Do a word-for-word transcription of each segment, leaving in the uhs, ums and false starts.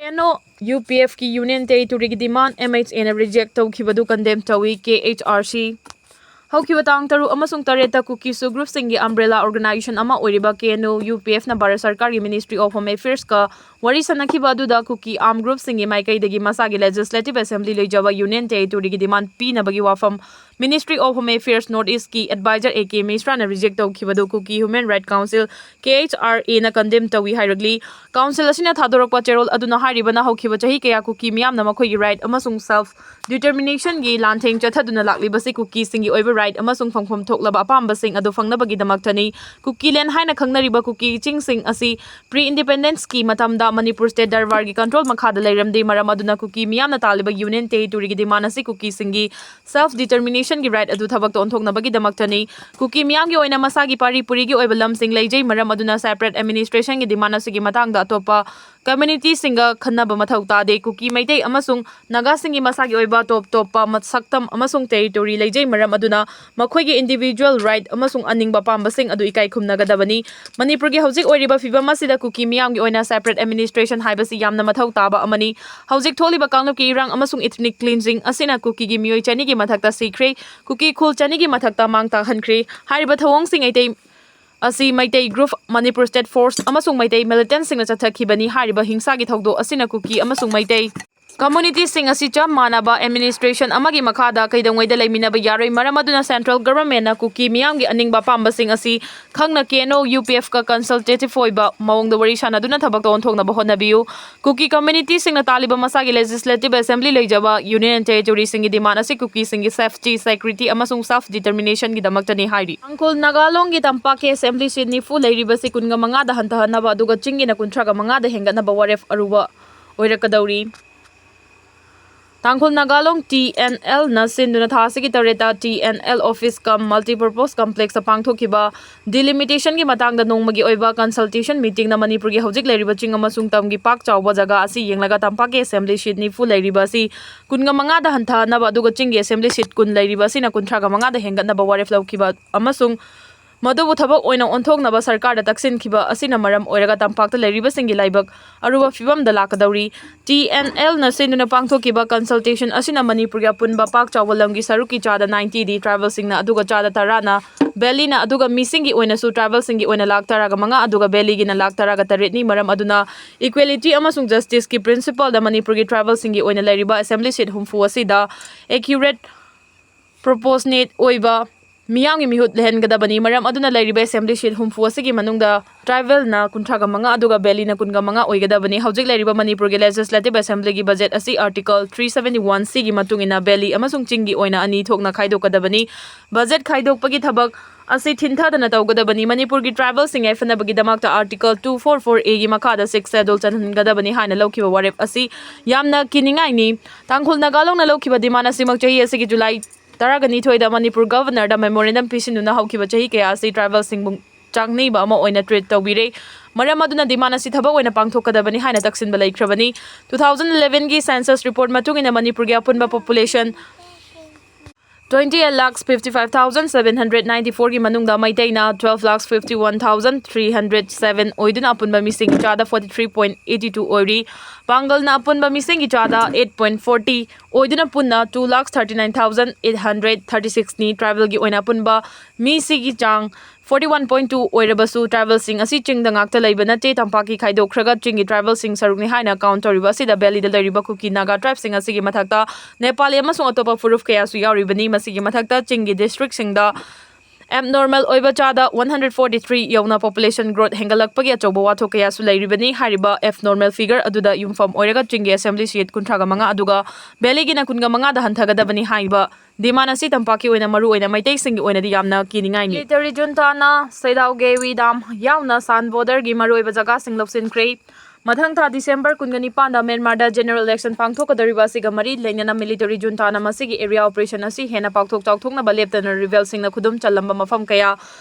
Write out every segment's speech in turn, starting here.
ꯀꯦ N O U ꯄꯤ ꯑꯦꯐꯀꯤ Union Territoryꯒꯤ demand M H Aꯅ reject ꯇꯧꯈꯤꯕꯗꯨ condemn ꯇꯧꯏ꯫ K H R C꯫ ꯍꯧꯈꯤꯕ ꯇꯥꯡ ꯇꯔꯨꯛ ꯑꯃꯁꯨꯡ ꯇꯔꯦꯠꯇ ꯀꯨꯀꯤꯁꯨ groupꯁꯤꯡꯒꯤ umbrella organization ꯑꯃ ꯑꯣꯏꯔꯤꯕ K N O U P Fꯅ Bharat ꯁꯔꯀꯥꯔꯒꯤ Ministry of Home Affairsꯀ ꯋꯥꯔꯤ ꯁꯥꯟꯅꯈꯤꯕ ꯑꯗꯨꯗ ꯀꯨꯀꯤ armed groupꯁꯤꯡꯒꯤ ꯃꯥꯏꯀꯩꯗꯒꯤ ꯃꯁꯥꯒꯤ legislative assembly ꯂꯩꯖꯕ Union Territoryꯒꯤ demand ꯄꯤꯅꯕꯒꯤ ꯋꯥꯐꯝ Ministry of Home Affairs North Eastꯀꯤ advisor A K Mishraꯅ reject ꯇꯧꯈꯤꯕꯗꯨ Kuki Human Rights Council, K H R Aꯅ condemn ꯇꯧꯏ ꯍꯥꯏꯔꯛꯂꯤ꯫ Council ꯑꯁꯤꯅ ꯊꯥꯗꯣꯔꯛꯄ ꯆꯦꯔꯣꯜ ꯑꯗꯨꯅ ꯍꯥꯏꯔꯤꯕꯅ ꯍꯧꯈꯤꯕ ꯆꯍꯤ ꯀꯌꯥ ꯀꯨꯀꯤ ꯃꯤꯌꯥꯝꯅ ꯃꯈꯣꯏꯒꯤ right ꯑꯃꯁꯨꯡ self determinationꯒꯤ ꯂꯥꯟꯊꯦꯡ ꯆꯠꯊꯗꯨꯅ ꯂꯥꯛꯂꯤꯕꯁꯤ ꯀꯨꯀꯤꯁꯤꯡꯒꯤ ꯑꯣꯏꯕ right ꯑꯃꯁꯨꯡ ꯐꯪꯐꯝ ꯊꯣꯛꯂꯕ ꯑꯄꯥꯝꯕꯁꯤꯡ ꯑꯗꯨ ꯐꯪꯅꯕꯒꯤꯗꯃꯛꯇꯅꯤ꯫ ꯀꯨꯀꯤꯂꯦꯟ ꯍꯥꯏꯅ ꯈꯪꯅꯔꯤꯕ ꯀꯨꯀꯤ ꯆꯤꯡꯁꯤꯡ ꯑꯁꯤ pre-independenceꯀꯤ ꯃꯇꯝꯗ ꯃꯅꯤꯄꯨꯔ state ꯗꯔꯕꯥꯔꯒꯤ control ꯃꯈꯥꯗ ꯂꯩꯔꯝꯗꯦ꯫ ꯃꯔꯝ ꯑꯗꯨꯅ ꯀꯨꯀꯤ ꯃꯤꯌꯥꯝꯅ ꯇꯥꯜꯂꯤꯕ Union Territoryꯒꯤ demand ꯑꯁꯤ ꯀꯨꯀꯤꯁꯤꯡꯒꯤ self determinationꯒꯤ right ꯑꯗꯨ ꯊꯕꯛꯇ ꯑꯣꯟꯊꯣꯛꯅꯕꯒꯤꯗꯃꯛꯇꯅꯤ꯫ ꯀꯨꯀꯤ ꯃꯤꯌꯥꯝꯒꯤ ꯑꯣꯏꯅ ꯃꯁꯥꯒꯤ ꯄꯥꯔꯤ ꯄꯨꯔꯤꯒꯤ ꯑꯣꯏꯕ ꯂꯝꯁꯤꯡ ꯂꯩꯖꯩ꯫ ꯃꯔꯝ ꯑꯗꯨꯅ separate administrationꯒꯤ demand ꯑꯁꯤꯒꯤ ꯃꯇꯥꯡꯗ ꯑꯇꯣꯞꯄ communitiesꯁꯤꯡꯒ ꯈꯟꯅꯕ ꯃꯊꯧ ꯇꯥꯗꯦ꯫ ꯀꯨꯀꯤ, ꯃꯩꯇꯩ ꯑꯃꯁꯨꯡ ꯅꯥꯒꯥꯁꯤꯡꯒꯤ ꯃꯁꯥꯒꯤ ꯑꯣꯏꯕ ꯇꯣꯞ ꯇꯣꯞꯄ ꯃ-, ꯁꯛꯇꯝ ꯑꯃꯁꯨꯡ territory ꯂꯩꯖꯩ꯫ ꯃꯔꯝ ꯑꯗꯨꯅ ꯃꯈꯣꯏꯒꯤ individual right ꯑꯃꯁꯨꯡ ꯑꯅꯤꯡꯕ ꯑꯄꯥꯝꯕꯁꯤꯡ ꯑꯗꯨ ꯏꯀꯥꯏ ꯈꯨꯝꯅꯒꯗꯕꯅꯤ꯫ ꯃꯅꯤꯄꯨꯔꯒꯤ ꯍꯧꯖꯤꯛ ꯑꯣꯏꯔꯤꯕ ꯐꯤꯕꯝ ꯑꯁꯤꯗ ꯀꯨꯀꯤ ꯃꯤꯌꯥꯝꯒꯤ ꯑꯣꯏꯅ separate administration ꯍꯥꯏꯕꯁꯤ ꯌꯥꯝꯅ ꯃꯊꯧ ꯇꯥꯕ ꯑꯃꯅꯤ꯫ ꯍꯧꯖꯤꯛ ꯊꯣꯛꯂꯤꯕ ꯀꯥꯡꯂꯨꯞꯀꯤ ꯏꯔꯥꯡ ꯑꯃꯁꯨꯡ ethnic cleansing ꯑꯁꯤꯅ ꯀꯨꯀꯤꯒꯤ ꯃꯤꯑꯣꯏ ꯆꯅꯤꯒꯤ ꯃꯊꯛꯇ ꯁꯤꯈ꯭ꯔꯦ, ꯀꯨꯀꯤ ꯈꯨꯜ ꯆꯅꯤꯒꯤ ꯃꯊꯛꯇ ꯃꯥꯡ ꯇꯥꯛꯍꯟꯈ꯭ꯔꯦ꯫ ꯍꯥꯏꯔꯤꯕ ꯊꯧꯑꯣꯡꯁꯤꯡ ꯑꯩꯇꯩ ꯑꯁꯤ Meitei group, Manipur state force ꯑꯃꯁꯨꯡ ꯃꯩꯇꯩ militantꯁꯤꯡꯅ ꯆꯠꯊꯈꯤꯕꯅꯤ꯫ ꯍꯥꯏꯔꯤꯕ ꯍꯤꯡꯁꯥꯒꯤ ꯊꯧꯗꯣꯛ ꯑꯁꯤꯅ ꯀꯨꯀꯤ ꯑꯃꯁꯨꯡ ꯃꯩꯇꯩ communitiesꯁꯤꯡ ꯑꯁꯤ ꯆꯞ ꯃꯥꯟꯅꯕ administration ꯑꯃꯒꯤ ꯃꯈꯥꯗ ꯀꯩꯗꯧꯉꯩꯗ ꯂꯩꯃꯤꯟꯅꯕ ꯌꯥꯔꯣꯏ꯫ ꯃꯔꯝ ꯑꯗꯨꯅ central governmentꯅ ꯀꯨꯀꯤ ꯃꯤꯌꯥꯝꯒꯤ ꯑꯅꯤꯡꯕ ꯑꯄꯥꯝꯕꯁꯤꯡ ꯑꯁꯤ ꯈꯪꯅ K N O U P Fꯀ consultative ꯑꯣꯏꯕ ꯃꯑꯣꯡꯗ ꯋꯥꯔꯤ ꯁꯥꯅꯗꯨꯅ ꯊꯕꯛꯇ ꯑꯣꯟꯊꯣꯛꯅꯕ ꯍꯣꯠꯅꯕꯤꯌꯨ꯫ ꯀꯨꯀꯤ communitiesꯁꯤꯡꯅ ꯇꯥꯜꯂꯤꯕ ꯃꯁꯥꯒꯤ legislative assembly ꯂꯩꯖꯕ Union Territoryꯁꯤꯡꯒꯤ demand ꯑꯁꯤ ꯀꯨꯀꯤꯁꯤꯡꯒꯤ safety, security ꯑꯃꯁꯨꯡ self determinationꯒꯤꯗꯃꯛꯇꯅꯤ ꯍꯥꯏꯔꯤ꯫ ꯇꯥꯡꯈꯨꯜ ꯅꯥꯒꯥ ꯂꯣꯡꯒꯤ ꯇꯝꯄꯥꯛꯀꯤ assembly seat ꯅꯤꯐꯨ ꯂꯩꯔꯤꯕꯁꯤ ꯀꯨꯟꯒ ꯃꯉꯥꯗ ꯍꯟꯊꯍꯟꯅꯕ ꯑꯗꯨꯒ ꯆꯤꯡꯒꯤꯅ ꯀꯨꯟꯊ꯭ꯔꯥꯒ ꯃꯉꯥꯗ ꯍꯦꯟꯒꯠꯅꯕ ꯋꯥꯔꯦꯞ ꯑꯔꯨꯕ ꯑꯣꯏꯔꯛꯀꯗꯧꯔꯤ꯫ ꯇꯥꯡꯈꯨꯜ ꯅꯥꯒꯥ ꯂꯣꯡ T N Lꯅ ꯁꯤꯟꯗꯨꯅ ꯊꯥ ꯑꯁꯤꯒꯤ ꯇꯔꯦꯠꯇ T N L office cum multipurpose complexꯇ ꯄꯥꯡꯊꯣꯛꯈꯤꯕ delimitationꯒꯤ ꯃꯇꯥꯡꯗ ꯅꯣꯡꯃꯒꯤ ꯑꯣꯏꯕ consultation meetingꯅ ꯃꯅꯤꯄꯨꯔꯒꯤ ꯍꯧꯖꯤꯛ ꯂꯩꯔꯤꯕ ꯆꯤꯡ ꯑꯃꯁꯨꯡ ꯇꯝꯒꯤ ꯄꯥꯛ ꯆꯥꯎꯕ ꯖꯒꯥ ꯑꯁꯤ ꯌꯦꯡꯂꯒ ꯇꯝꯄꯥꯛꯀꯤ assembly seat ꯅꯤꯐꯨ ꯂꯩꯔꯤꯕ ꯑꯁꯤ ꯀꯨꯟꯒ ꯃꯉꯥꯗ ꯍꯟꯊꯍꯟꯅꯕ ꯑꯗꯨꯒ ꯆꯤꯡꯒꯤ assembly seat ꯀꯨꯟ ꯂꯩꯔꯤꯕ ꯑꯁꯤꯅ ꯀꯨꯟꯊ꯭ꯔꯥꯒ ꯃꯉꯥꯗ ꯍꯦꯟꯒꯠꯅꯕ ꯋꯥꯔꯦꯞ ꯂꯧꯈꯤꯕ ꯑꯃꯁꯨꯡ ꯃꯗꯨꯕꯨ ꯊꯕꯛ ꯑꯣꯏꯅ ꯑꯣꯟꯊꯣꯛꯅꯕ ꯁꯔꯀꯥꯔꯗ ꯇꯛꯁꯤꯟꯈꯤꯕ ꯑꯁꯤꯅ ꯃꯔꯝ ꯑꯣꯏꯔꯒ ꯇꯝꯄꯥꯛꯇ ꯂꯩꯔꯤꯕꯁꯤꯡꯒꯤ ꯂꯥꯏꯕꯛ ꯑꯔꯨꯕ ꯐꯤꯕꯝꯗ ꯂꯥꯛꯀꯗꯧꯔꯤ꯫ ꯇꯤ ꯑꯦꯟ ꯑꯦꯜꯅ ꯁꯤꯟꯗꯨꯅ ꯄꯥꯡꯊꯣꯛꯈꯤꯕ consultation ꯑꯁꯤꯅ ꯃꯅꯤꯄꯨꯔꯒꯤ ꯑꯄꯨꯟꯕ ꯄꯥꯛ ꯆꯥꯎꯕ ꯂꯝꯒꯤ ꯁꯔꯨꯛꯀꯤ ꯆꯥꯗ ꯅꯥꯏꯟꯇꯤꯗꯤ tribal ꯁꯤꯡꯅ, ꯑꯗꯨꯒ ꯆꯥꯗ ꯇꯔꯥꯅ valley ꯅ, ꯑꯗꯨꯒ ꯃꯤꯁꯤꯡꯒꯤ ꯑꯣꯏꯅꯁꯨ tribal ꯁꯤꯡꯒꯤ ꯑꯣꯏꯅ ꯂꯥꯈ ꯇꯔꯥꯒ ꯃꯉꯥ, ꯑꯗꯨꯒ valley ꯒꯤꯅ ꯂꯥꯈ ꯇꯔꯥꯒ ꯇꯔꯦꯠꯅꯤ꯫ ꯃꯔꯝ ꯑꯗꯨꯅ equality ꯑꯃꯁꯨꯡ justice ꯀꯤ principle ꯗ ꯃꯅꯤꯄꯨꯔꯒꯤ tribal ꯁꯤꯡꯒꯤ ꯑꯣꯏꯅ ꯂꯩꯔꯤꯕ assembly seat ꯍꯨꯝꯐꯨ ꯑꯁꯤꯗ accurate, proportionate ꯑꯣꯏꯕ ꯃꯤꯌꯥꯝꯒꯤ ꯃꯤꯍꯨꯠ ꯂꯩꯍꯟꯒꯗꯕꯅꯤ꯫ ꯃꯔꯝ ꯑꯗꯨꯅ ꯂꯩꯔꯤꯕ assembly seat ꯍꯨꯝꯐꯨ ꯑꯁꯤꯒꯤ ꯃꯅꯨꯡꯗ tribal ꯅ ꯀꯨꯟꯊ꯭ꯔꯥꯒ ꯃꯉꯥ ꯑꯗꯨꯒ valley ꯅ ꯀꯨꯟꯒ ꯃꯉꯥ ꯑꯣꯏꯒꯗꯕꯅꯤ꯫ ꯍꯧꯖꯤꯛ ꯂꯩꯔꯤꯕ ꯃꯅꯤꯄꯨꯔꯒꯤ legislative assembly ꯒꯤ budget ꯑꯁꯤ article three seventy one C ꯒꯤ ꯃꯇꯨꯡ ꯏꯟꯅ valley ꯑꯃꯁꯨꯡ ꯆꯤꯡꯒꯤ ꯑꯣꯏꯅ ꯑꯅꯤ ꯊꯣꯛꯅ ꯈꯥꯏꯗꯣꯛꯀꯗꯕꯅꯤ꯫ Budget ꯈꯥꯏꯗꯣꯛꯄꯒꯤ ꯊꯕꯛ ꯑꯁꯤ ꯊꯤꯟꯊꯗꯅ ꯇꯧꯒꯗꯕꯅꯤ꯫ ꯃꯅꯤꯄꯨꯔꯒꯤ tribal ꯁꯤꯡ ꯌꯥꯏꯐꯅꯕꯒꯤꯗꯃꯛꯇ article two four four A ꯒꯤ ꯃꯈꯥꯗ sixth schedule ꯆꯟꯍꯟꯒꯗꯕꯅꯤ ꯍꯥꯏꯅ ꯂꯧꯈꯤꯕ ꯋꯥꯔꯦꯞ ꯑꯁꯤ ꯌꯥꯝꯅ ꯀꯤꯅꯤꯡꯉꯥꯏꯅꯤ꯫ ꯇꯥꯡꯈꯨꯜ ꯅꯥꯒꯥ ꯂꯣꯡꯅ ꯂꯧꯈꯤꯕ demand ꯑꯁꯤꯃꯛ ꯆꯍꯤ ꯑꯁꯤꯒꯤ ꯖꯨꯂꯥꯏ ꯇꯔꯥꯒ ꯅꯤꯊꯣꯏꯗ ꯃꯅꯤꯄꯨꯔ governor ꯗ memorandum ꯄꯤꯁꯤꯟꯗꯨꯅ ꯍꯧꯈꯤꯕ ꯆꯍꯤ ꯀꯌꯥ ꯑꯁꯤ tribal ꯁꯤꯡꯕꯨ ꯆꯥꯡꯅꯤꯕ ꯑꯃ ꯑꯣꯏꯅ treat ꯇꯧꯕꯤꯔꯦ꯫ ꯃꯔꯝ ꯑꯗꯨꯅ demand ꯑꯁꯤ ꯊꯕꯛ ꯑꯣꯏꯅ ꯄꯥꯡꯊꯣꯛꯀꯗꯕꯅꯤ ꯍꯥꯏꯅ ꯇꯛꯁꯤꯟꯕ ꯂꯩꯈ꯭ꯔꯕꯅꯤ꯫ Two thousand eleven ꯒꯤ census report ꯃꯇꯨꯡ ꯏꯟꯅ ꯃꯅꯤꯄꯨꯔꯒꯤ ꯑꯄꯨꯟꯕ population twenty eight lakhs fifty five thousand seven hundred ninety four ꯒꯤ ꯃꯅꯨꯡꯗ ꯃꯩꯇꯩꯅ twelve lakhs fifty one thousand three hundred seven ꯑꯣꯏꯗꯨꯅ ꯑꯄꯨꯟꯕ ꯃꯤꯁꯤꯡꯒꯤ ꯆꯥꯗ forty three point eighty two ꯑꯣꯏꯔꯤ꯫ ꯄꯥꯡꯒꯜꯅ ꯑꯄꯨꯟꯕ ꯃꯤꯁꯤꯡꯒꯤ ꯆꯥꯗ eight point forty ꯑꯣꯏꯗꯨꯅ ꯄꯨꯟꯅ two lakhs thirty nine thousand eight hundred thirty six ꯅꯤ꯫ Tribal ꯒꯤ ꯑꯣꯏꯅ ꯑꯄꯨꯟꯕ ꯃꯤꯁꯤꯒꯤ ꯆꯥꯡ forty one point two ꯑꯣꯏꯔꯕꯁꯨ, tribal ꯁꯤꯡ ꯑꯁꯤ ꯆꯤꯡꯗ ꯉꯥꯛꯇ ꯂꯩꯕ ꯅꯠꯇꯦ꯫ ꯇꯝꯄꯥꯛꯀꯤ ꯈꯥꯏꯗꯣꯛꯈ꯭ꯔꯒ ꯆꯤꯡꯒꯤ tribal ꯁꯤꯡ ꯁꯔꯨꯛꯅꯤ ꯍꯥꯏꯅ count ꯇꯧꯔꯤꯕ ꯑꯁꯤꯗ valley ꯗ ꯂꯩꯔꯤꯕ ꯀꯨꯀꯤ ꯅꯥꯒꯥ tribe ꯁꯤꯡ ꯑꯁꯤꯒꯤ ꯃꯊꯛꯇ ꯅꯦꯄꯥꯂꯤ ꯑꯃꯁꯨꯡ ꯑꯇꯣꯞꯄ ꯐꯨꯔꯨꯞ ꯀꯌꯥꯁꯨ ꯌꯥꯎꯔꯤꯕꯅꯤ꯫ ꯃꯁꯤꯒꯤ ꯃꯊꯛꯇ ꯆꯤꯡꯒꯤ district ꯁꯤꯡꯗ abnormal ꯑꯣꯏꯕ ꯆꯥꯗ one hundred forty three ꯌꯧꯅ population growth ꯍꯦꯟꯒꯠꯂꯛꯄꯒꯤ ꯑꯆꯧꯕ ꯋꯥꯊꯣꯛ ꯀꯌꯥꯁꯨ ꯂꯩꯔꯤꯕꯅꯤ꯫ ꯍꯥꯏꯔꯤꯕ abnormal figure ꯑꯗꯨꯗ ꯌꯨꯝꯐꯝ ꯑꯣꯏꯔꯒ ꯆꯤꯡꯒꯤ assembly seat ꯀꯨꯟꯊ꯭ꯔꯥꯒ ꯃꯉꯥ ꯑꯗꯨꯒ valley ꯒꯤꯅ ꯀꯨꯟꯒ ꯃꯉꯥꯗ ꯍꯟꯊꯒꯗꯕꯅꯤ꯫ ꯍꯥꯏꯔꯤꯕ demand ꯑꯁꯤ ꯇꯝꯄꯥꯛꯀꯤ ꯑꯣꯏꯅ ꯃꯔꯨ ꯑꯣꯏꯅ ꯃꯩꯇꯩꯁꯤꯡꯒꯤ ꯑꯣꯏꯅꯗꯤ ꯌꯥꯝꯅ ꯀꯤꯅꯤꯡꯉꯥꯏꯅꯤ꯫ Military junta ꯅ ꯁꯦꯗꯥꯎ ꯒꯦꯋꯤ dam ꯌꯥꯎꯅ ꯁꯥꯟ border ꯒꯤ ꯃꯔꯨꯑꯣꯏꯕ ꯖꯒꯥꯁꯤꯡ ꯂꯧꯁꯤꯟꯈ꯭ꯔꯦ꯫ ꯃꯊꯪ ꯊꯥ December ꯀꯨꯟꯒ ꯅꯤꯄꯥꯟꯗ ꯃ꯭ꯌꯥꯟꯃꯥꯔꯗ general election ꯄꯥꯡꯊꯣꯛꯀꯗꯧꯔꯤꯕ ꯑꯁꯤꯒ ꯃꯔꯤ ꯂꯩꯅꯅ military junta ꯅ ꯃꯁꯤꯒꯤ area operation ꯑꯁꯤ ꯍꯦꯟꯅ ꯄꯥꯛꯊꯣꯛ ꯆꯥꯎꯊꯣꯛꯅꯕ ꯂꯦꯞꯇꯅ rebel ꯁꯤꯡꯅ ꯈꯨꯗꯨꯝ ꯆꯜꯂꯝꯕ ꯃꯐꯝ ꯀꯌꯥ